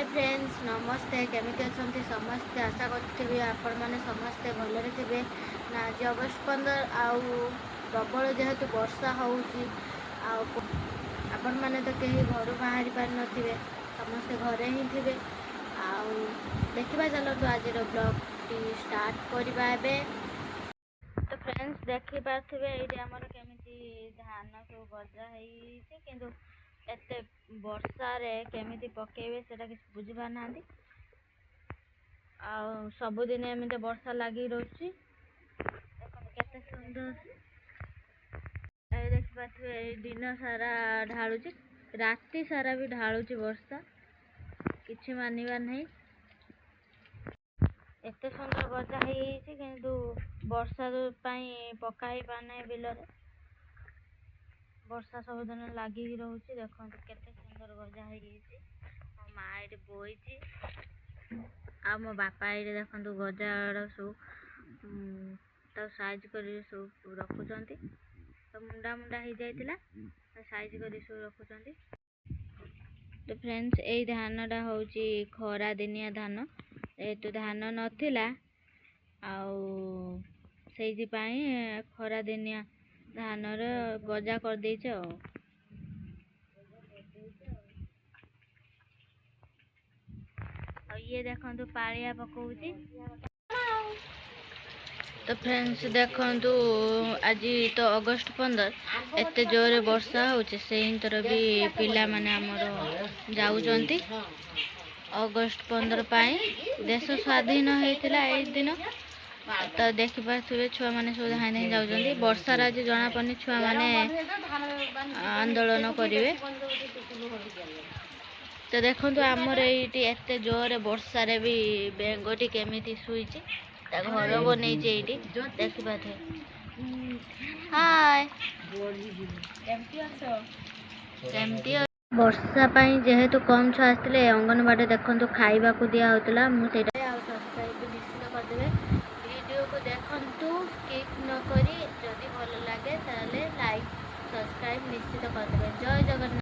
Friends, ନମସ୍ତେ। କେମିତି ଅଛନ୍ତି ସମସ୍ତେ? ଆଶା କରୁଥିବି ଆପଣମାନେ ସମସ୍ତେ ଭଲରେ ଥିବେ। ନା, ଆଜି ଅଗଷ୍ଟ 15 ଆଉ ପ୍ରବଳ ଯେହେତୁ ବର୍ଷା ହେଉଛି ଆଉ ଆପଣମାନେ ତ କେହି ଘରୁ ବାହାରି ପାରିନଥିବେ, ସମସ୍ତେ ଘରେ ହିଁ ଥିବେ। ଆଉ ଦେଖିବା, ଚାଲନ୍ତୁ ଆଜିର ବ୍ଲଗ୍ଟି ଷ୍ଟାର୍ଟ କରିବା ଏବେ। ତ ଫ୍ରେଣ୍ଡସ୍, ଦେଖିପାରୁଥିବେ ଏଇଠି ଆମର କେମିତି ଧାନ ସବୁ ଗଜା ହେଇଛି, କିନ୍ତୁ ଏତେ ବର୍ଷାରେ କେମିତି ପକେଇବେ ସେଇଟା କିଛି ବୁଝିପାରୁନାହାନ୍ତି। ଆଉ ସବୁଦିନ ଏମିତି ବର୍ଷା ଲାଗି ରହୁଛି। ଦେଖନ୍ତୁ କେତେ ସୁନ୍ଦର, ଏଇ ଦେଖିପାରୁଥିବେ, ଏଇ ଦିନ ସାରା ଢାଳୁଛି, ରାତି ସାରା ବି ଢାଳୁଛି ବର୍ଷା, କିଛି ମାନିବାର ନାହିଁ। ଏତେ ସୁନ୍ଦର ଗଜା ହେଇଯାଇଛି, କିନ୍ତୁ ବର୍ଷା ପାଇଁ ପକା ହେଇପାରୁନାହିଁ ବିଲରେ। ବର୍ଷା ସବୁଦିନ ଲାଗିକି ରହୁଛି। ଦେଖନ୍ତୁ କେତେ ସୁନ୍ଦର ଗଜା ହେଇଯାଇଛି। ମୋ ମା ଏଇଠି ବୋଇଛି ଆଉ ମୋ ବାପା ଏଇଠି ଦେଖନ୍ତୁ ଗଜା ସବୁ ତାକୁ ସାଇଜ୍ କରିକି ସବୁ ରଖୁଛନ୍ତି। ତ ମୁଣ୍ଡା ମୁଣ୍ଡା ହେଇଯାଇଥିଲା, ସାଇଜ୍ କରି ସବୁ ରଖୁଛନ୍ତି। ତ ଫ୍ରେଣ୍ଡସ୍, ଏଇ ଧାନଟା ହେଉଛି ଖରା ଦିନିଆ ଧାନ। ଯେହେତୁ ଧାନ ନଥିଲା ଆଉ ସେଇଥିପାଇଁ ଖରା ଦିନିଆ ଧାନର ଗଜା କରିଦେଇଛି। ଆଉ ଇଏ ଦେଖନ୍ତୁ ପାଳିଆ ପକଉଛି। ତ ଫ୍ରେଣ୍ଡସ୍, ଦେଖନ୍ତୁ, ଆଜି ତ ଅଗଷ୍ଟ 15, ଏତେ ଜୋରରେ ବର୍ଷା ହେଉଛି, ସେଇଥିରେ ବି ପିଲାମାନେ ଆମର ଯାଉଛନ୍ତି ଅଗଷ୍ଟ 15 ପାଇଁ। ଦେଶ ସ୍ୱାଧୀନ ହେଇଥିଲା ଏଇ ଦିନ। ତ ଦେଖିପାରୁଥିବେ, ଛୁଆମାନେ ସବୁ ଧାଇଁ ଧାଇଁ ଯାଉଛନ୍ତି। ବର୍ଷାରେ ଆଜି ଜଣାପଡ଼ୁନି, ଛୁଆମାନେ ଆନ୍ଦୋଳନ କରିବେ। ତ ଦେଖନ୍ତୁ, ଆମର ଏଇଠି ଏତେ ଜୋରରେ ବର୍ଷାରେ ବି ବେଙ୍ଗଟି କେମିତି ଶୋଇଛି, ତା ଘର ବନେଇଛି ଏଇଠି, ଦେଖିପାରୁଥିବେ। ହାଏ। କେମିତି ଅଛ? କେମିତି? ବର୍ଷା ପାଇଁ ଯେହେତୁ କମ୍ ଛୁଆ ଆସିଥିଲେ ଅଙ୍ଗନବାଡ଼ି, ଦେଖନ୍ତୁ ଖାଇବାକୁ ଦିଆ ହେଉଥିଲା। ମୁଁ ସେଇଟା ଆଉ ସବସ୍କ୍ରାଇବ୍ ବି ନିଶ୍ଚିତ କରିଦେବେ। ଭିଡ଼ିଓକୁ ଦେଖନ୍ତୁ ସ୍କିପ୍ ନ କରି। ଯଦି ଭଲ ଲାଗେ ତାହେଲେ ଲାଇକ୍, ସବସ୍କ୍ରାଇବ୍ ନିଶ୍ଚିତ କରିଦେବେ। ଜୟ ଜଗନ୍ନାଥ।